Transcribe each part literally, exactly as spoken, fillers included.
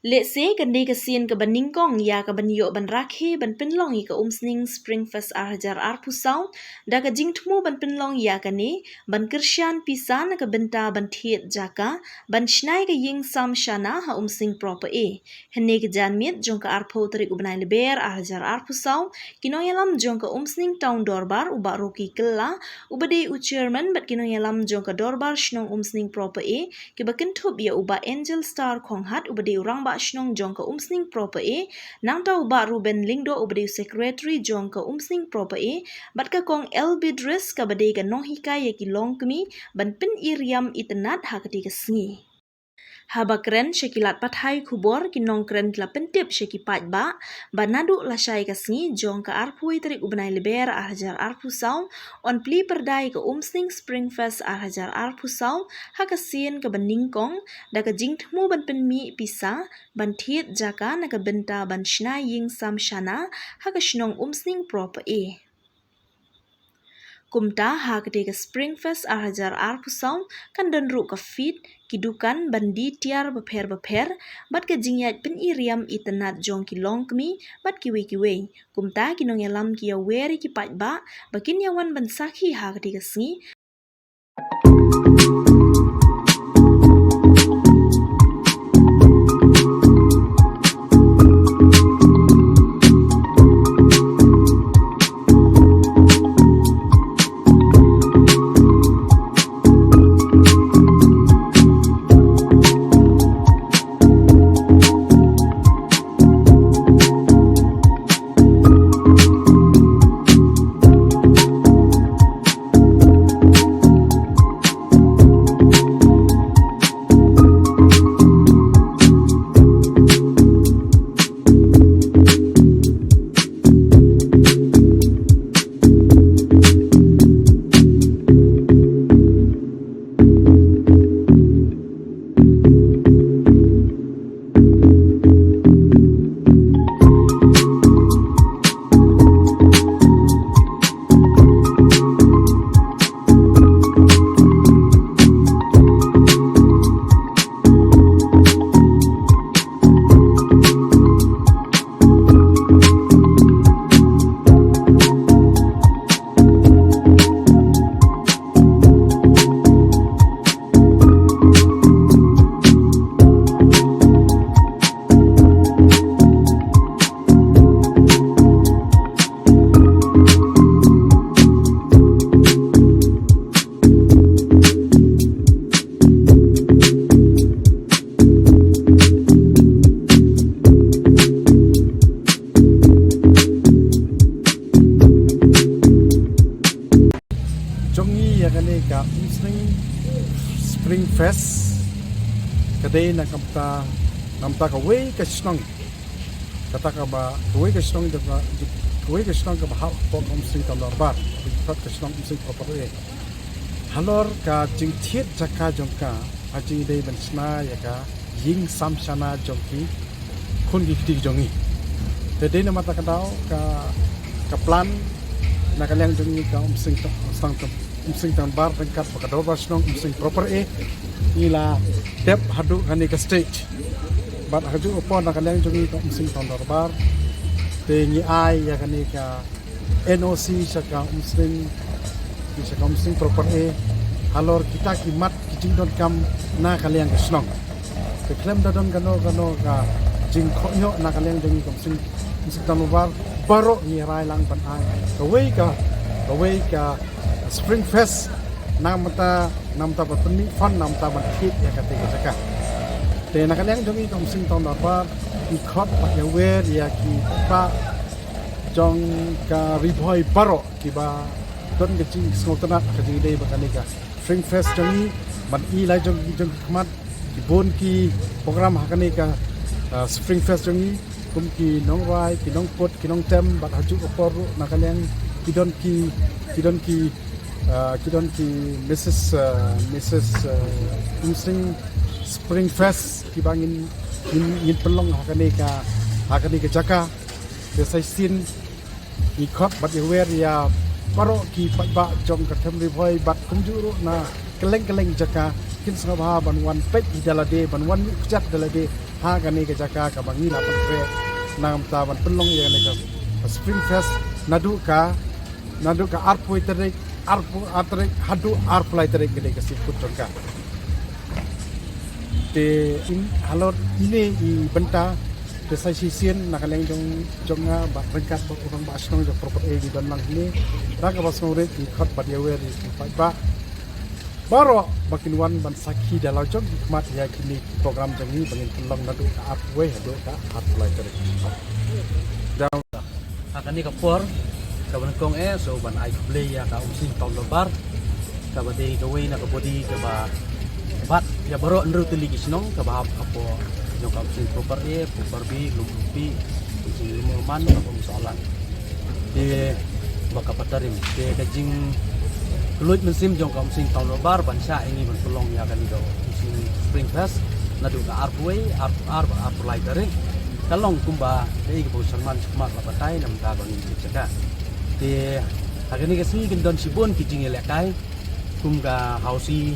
Lehse kane ka sien kaba nyngkong ïa ka ban ïoh ban rakhe ban pynlong ïa ka Umsning Spring Fest ar hajar arphew saw, da ka jingthmu ban pynlong ïa kane, ban kyrshan pisa na ka bynta ban thied jaka ban shna ïa ka ïing sam shana ha Umsning Proper A. Hynne ka janmiet jong ka arphew tarik u bnai Lber ar hajar arphew saw, ki nongïalam jong ka Umsning Town Dorbar, u Bah Rocky Kylla, uba dei u chairman, bad ki nongïalam jong ka Dorbar Shnong Umsning Proper A, kiba kynthup ïa u Bah Angel Star Khonghat, uba dei u rangbah shnong jong ka Umsning Proper A, nangta u Bah Ruben Lyngdoh, uba dei u secretary jong ka Umsning Proper A, bad ka Kong L. Beatrice, kaba dei ka nonghikai ïa ki longkmie ban pynïaid ïam itynnad ha katei ka sngi. Haba kren sha ki lad pathai khubor, ki nongkren ki la pyntip sha ki paidbah ba naduh lashai ka sngi jong ka arphew tarik u bnai Lber ar hajar arphew saw, yn plie pyrda ïa ka Umsning Spring Fest ar hajar arphew saw ha ka sien kaba nyngkong, da ka jingthmu ban pynmih pisa ban thied jaka na ka bynta ban shna ïing sam shana ha ka shnong Umsning Proper A. Kumta ha katei ka Spring Fest ar hajar arphew saw kan don ruh ka feast, ki dukan ban die tiar bapher bapher, bad ka jingïaid pynïaid ïam itynnad jong ki longkmie bad kiwei kiwei. Kumta ki nongïalam ki ïawer ïa ki paidbah ba kin ïawan ban sakhi ha katei ka sngi. Jong ngi ïa kane ka Umsning Spring Fest ka dei na ka bynta, na ka bynta kawei ka shnong. Kata kaba, kawei ka shnong, kawei ka shnong kaba hap hapoh ka Umsning Town Dorbar, kaba khot ka shnong Umsning Proper A. Halor ka jingthied jaka jong ka, ha jingdei ban shna ïa ka ïing sam shana jong ki khun ki kti jong ngi. Te dei namar kata ka daw ka, ka plan na ka liang jong ngi ka Umsning Town, Umsning Town, Umsning Town Dorbar ryngkat bad ka Dorbar Shnong Umsning Proper A, ngi la dep haduh kane ka stage. Bad ha kajuh ka por na ka liang jong ngi ka Umsning Town Dorbar, te ngi ai ïa kane ka N O C sha ka Umsning, sha ka Umsning Proper A, halor kita ki mat ki jingdonkam na ka liang ka shnong. Te khlem da don kano kano ka jingkohnguh na ka liang jong ngi ka Umsning, Umsning Town Dorbar, baroh ngi rai lang ban ai kawei ka, kawei ka Spring Fest, na ka bynta, na ka bynta ban pynmih fund, na ka bynta ban thied ïa katei ka jaka. Te na ka liang jong ngi ka Umsning Town Dorbar, ngi khot bad ïawer ïa ki paidbah jong ka Ri Bhoi baroh kiba don ka jingsngewtynnat ka jingdei bad kane ka Spring Fest jong ngi, ban i la jong ki, jong ki khmat, ki bun ki program ha kane ka, ah, Spring Fest jong ngi, kum ki nongrwai, ki nongput, ki nongtem, bad ha kajuh ka por ruh na ka liang ki don ki, ki don ki, ah, ki don ki Missus, ah, Missus, ah, Umsning Spring Fest kiba ngin, ngin, ngin pynlong ha kane ka, ha kane ka jaka. Te sa shisien ngi khot bad ïawer ïa baroh ki paidbah jong ka Them Ri Bhoi bad kumjuh ruh na kylleng kylleng jaka, kin sngewbha ban wan peit ïa da lade, ban wan ïuh kjat da lade Ha kane ka jaka kaba ngi la pynkhreh namar ban pynlong ïa kane ka Spring Fest naduh ka, naduh ka arphew tarik, arphew tarik haduh arphew lai tarik ka dei ka sngi kut jong ka. Te halor ine i bynta te sa shisien na ka liang jong, jong nga bad ryngkat bad u rangbah shnong jong Pyrpad A ngi don lang hine. Ra kaba sngewrit ngi khot bad ïawer ïa ki paidbah baroh ba kin wan ban sakhi da la jong ki khmat ïa kine ki program jong ngi ba ngin pynlong naduh ka arphew wei haduh ka arphew lai tarik. Ha kane ka por kaba nyngkong eh, so ban ai khublei ïa ka Umsning Town Dorbar kaba dei kawei na ka body kaba bat ïa baroh hynriew tylli ki shnong kaba hap hapoh jong ka Umsning Proper A, Proper B, Umpi, Umsning Lumman, Umsohlan. Te ba ka Patarim te ka jingkylluid mynsiem jong ka Umsning Town Dorbar ban shah ïa ngi ban pynlong ïa kane ka Umsning Spring Fest naduh ka arphew wei, arphew ar bad arphew lai tarik ka long kumba kaei kaba u Sharman Sukumat la batai namar ba ngin ïa jaka. Te ha kane ka sngi kin don shibun ki jingïalehkai kum ka housie,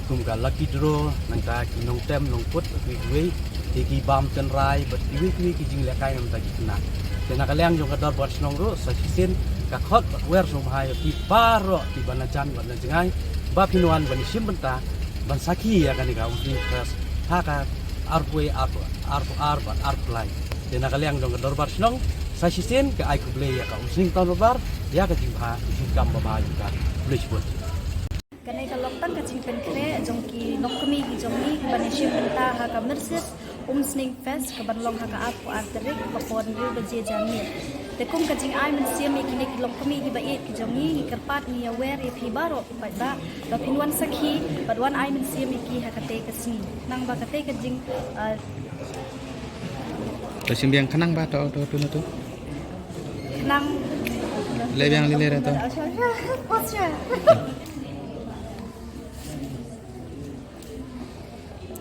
kum ka lucky draw, nangta ki nongtem nongput kiwei kiwei, te ki bam tynrai bad kiwei kiwei ki jingïalehkai namar ki khynnah. Te na ka liang jong ka dorbar shnong ruh sa shisien ka khot bad wer sngewbha ïa phi baroh kiba na jan bad na jngai ba phin wan ban shim bynta ban sakhi ïa kane ka Umsning Fest ha ka arphew wei, arphew ar bad arphew lai. Te na ka liang jong ka dorbar shnong sa shisien ka ai khublei ïa ka Umsning Town Dorbar ïa ka jingbha ka jingkam babha jong ka. Khublei shibun. Kane ka long tang ka jingpynkhreh jong ki longkmie ki jong ngi kiban ïashim bynta ha ka Myrsit Umsning Fest kaban long ha ka arphew ar tarik ka por hynriew baje janmiet. Te kum ka jingai mynsiem ïa kine ki longkmie kiba ïeit ki jong ngi, ngi kyrpad ngi ïawer ïa phi baroh ki paidbah ba phin wan sakhi bad wan ai mynsiem ïa ki ha kata ka sngi. Nang ba kata ka jing, ah, To shim biang khnang ba to, to, to, to. Khnang. Leh biang leh, leh to. Posture.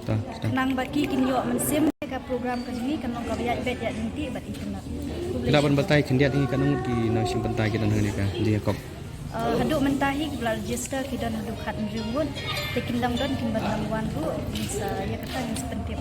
To, to. Khnang ba ki kin ïoh mynsiem ka program ka jong ngi kan long kaba ïaid beit ïaid lynti bad itynnad. Khublei shibun. Te la ban batai khyndiat ïa ngi katno ngut ki nongshim bynta ki don hangne ka jingïakop. Uh, haduh mynta hi kiba la register ki don haduh khathynriew ngut. Te kin dang don kin ban dang wan ruh, ngin sa ïa kata ngin sa pyntip.